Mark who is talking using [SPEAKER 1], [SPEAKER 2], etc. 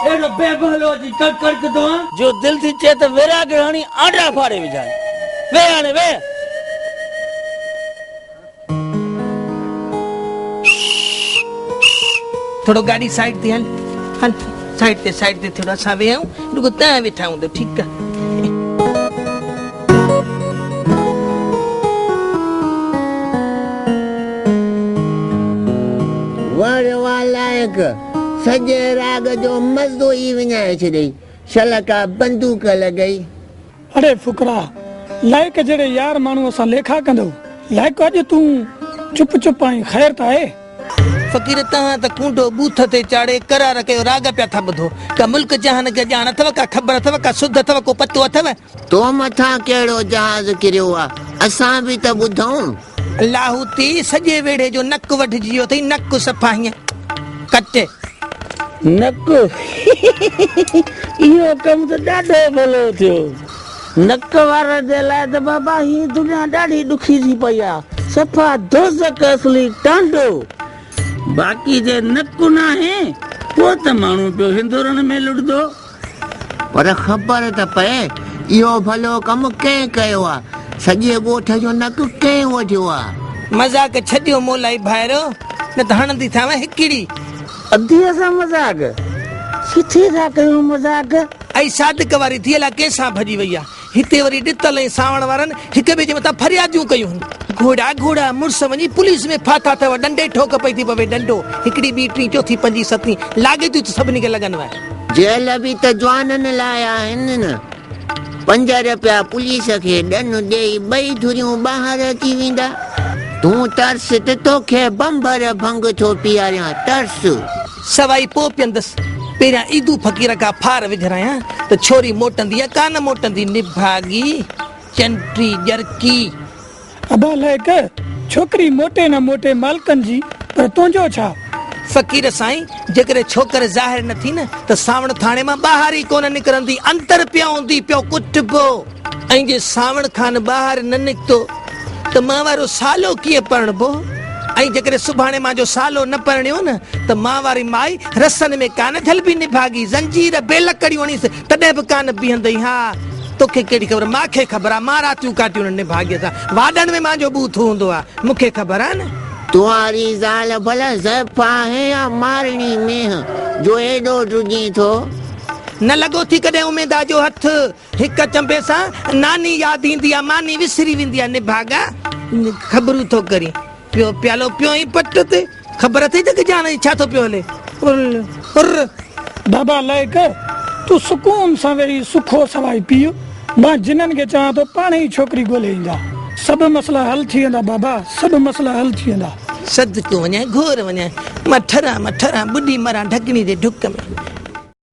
[SPEAKER 1] اهڙو بي بهلو اچي ڪڙڪ ڪڙڪ ٿو هان. جو دل ٿي چئي ته ويراڳ هڻي آنڊا ڦاڙي وجهان. ويهه هاڻي ويهه.
[SPEAKER 2] ٿورو گاڏي سائيڊ تي هل هل سائيڊ تي سائيڊ تي ٿورو اسان ويهون رڳو تنهن ويٺا هوندو ٺيڪ آ.
[SPEAKER 3] وڙ وا لائق، سڄي راڳ جو مزو ئي وڃائي ڇڏيئي، شل ڪا بندوق لڳئي.
[SPEAKER 4] اڙي فقرا! لائق جهڙي يار ماڻهوء سان ليکا ڪندؤ؟ لائق اڄ تون چپ چپ آهين، خير ته آهي؟
[SPEAKER 2] فقير توهان ته ڪونڊو ٻوٿ تي چاڙهي قرار ڪيو راڳ پيا ٿا ٻڌو. ڪا ملڪ جهان کي ڄاڻ اٿو، ڪا خبر اٿو، ڪا سڌ اٿو، ڪو پتو اٿو؟
[SPEAKER 3] تو مٿان ڪهڙو جهاز ڪريو آ، اسان به ته ٻڌون.
[SPEAKER 2] لاهوتي سڄي ويڙهي جو نڪ وڍجي ويو اٿئي، نڪ صفا هيئن ڪٽ.
[SPEAKER 1] نڪ، اهو ڪم ته ڏاڍو ڀلو ٿيو. نڪ وارن جي لاء ته بابا هيء دنيا ڏاڍي ڏکي ٿي پئي آ، صفا دوزخ اصلي ٽانڊو. باقي جي نڪ ناهي پوء ته ماڻهو پيو هندورن ۾ لڙندو.
[SPEAKER 3] پر خبر ته پئي اهو ڀلو ڪم ڪنهن ڪيو آ، سڄي ڳوٺ جو نڪ ڪنهن وڍيو آ.
[SPEAKER 2] مذاق ڇڏيو مولائي ڀائرو، نه ته هڻندي ٿانء هڪڙي.
[SPEAKER 1] اديء سان مذاق؟ ڪٿي ٿا ڪيون مذاق؟
[SPEAKER 2] ائي صادق واري ڌيء الاء ڪنهن سان ڀڄي وئي آ. هتي وري ڏتل ۽ سانوڻ وارن هڪ ٻئي جي مٿان فرياديون ڪيون هن. گهوڙا گهوڙا مڙس وڃي پوليس ۾ ڦاٿا اٿو، ڏنڊي ٺوڪ پئي ٿي پوي، ڏنڊو، هڪڙي ٻي ٽين چوٿين پنجين ستين، لاڳيتيون ته سڀني کي لڳن وه.
[SPEAKER 3] جيل به ته جوانن لاء آهن نه. پنج رپيا پوليس کي ڏن ڏيئي ٻئي ڌريون ٻاهر اچي ويندا. تون ترس ته توکي بنڀر ڀنگ ٿو پياريان، ترس.
[SPEAKER 2] سوائي پوء پيئندس. پهريان عيدو فقير کان ڦار وجهرايان ته ڇوري موٽندي يا ڪانه موٽندي. نڀاڳي چنٽي ڄرڪي.
[SPEAKER 4] ابا لائق، ڇوڪري موٽي نه موٽي مالڪن جي، پر تنهنجو ڇا؟
[SPEAKER 2] فقير سائين، جيڪڏهن ڇوڪر ظاهر نه ٿي نه ته سانوڻ ٿاڻي مان ٻاهر ئي ڪونه نڪرندي، اندر پيو هوندي، پيو ڪٽبو. ۽ جي سانوڻ خان ٻاهر نه نڪتو ته مان وارو سالو ڪيئن پرڻبو؟ ۽ جيڪڏهن سڀاڻي مان جو سالو نه پرڻيو نه ته مان واري مائي رسن ۾ ڪانه جهلبي نڀاڳي، زنجير، بيلڪڙيون هڻيس تڏهن به ڪانه بيهندئي. ها توکي ڪهڙي خبر، مان کي خبر آ، مان راتيون ڪاٽيون ان نڀاڳيء سان، واڏن ۾ مان جو ٻوٿ هوندو آ، مون کي خبر آ نه.
[SPEAKER 3] تنهاري زال ڀلا زائفه آهي يا مارڻي مينهن جو ايڏو ڊڄين ٿو؟
[SPEAKER 2] نه لڳو ٿي ڪڏهن اميدا جو هٿ. هڪ چنبي سان ناني ياد ايندي آ، ماني وسري ويندي آ، نڀاڳا خبرون ٿو ڪرين، پيو پيالو پيو ئي پٽ تي، خبر اٿئي جڳ جهان جي ڇا ٿو پيو هلي، ار.
[SPEAKER 4] بابا لائق، تون سڪون سان ويهي سکو سوائي پيء، مان جنن کي چوان ٿو پاڻهي ئي ڇوڪري ڳولي ايندا. سڀ مسئلا حل ٿي ويندا بابا، سڀ مسئلا حل ٿي ويندا.
[SPEAKER 2] صدقو وڃان گهور وڃان، مان ٺران مان ٺران، ٻڏي مران ڍڪڻي جي ڍڪ ۾.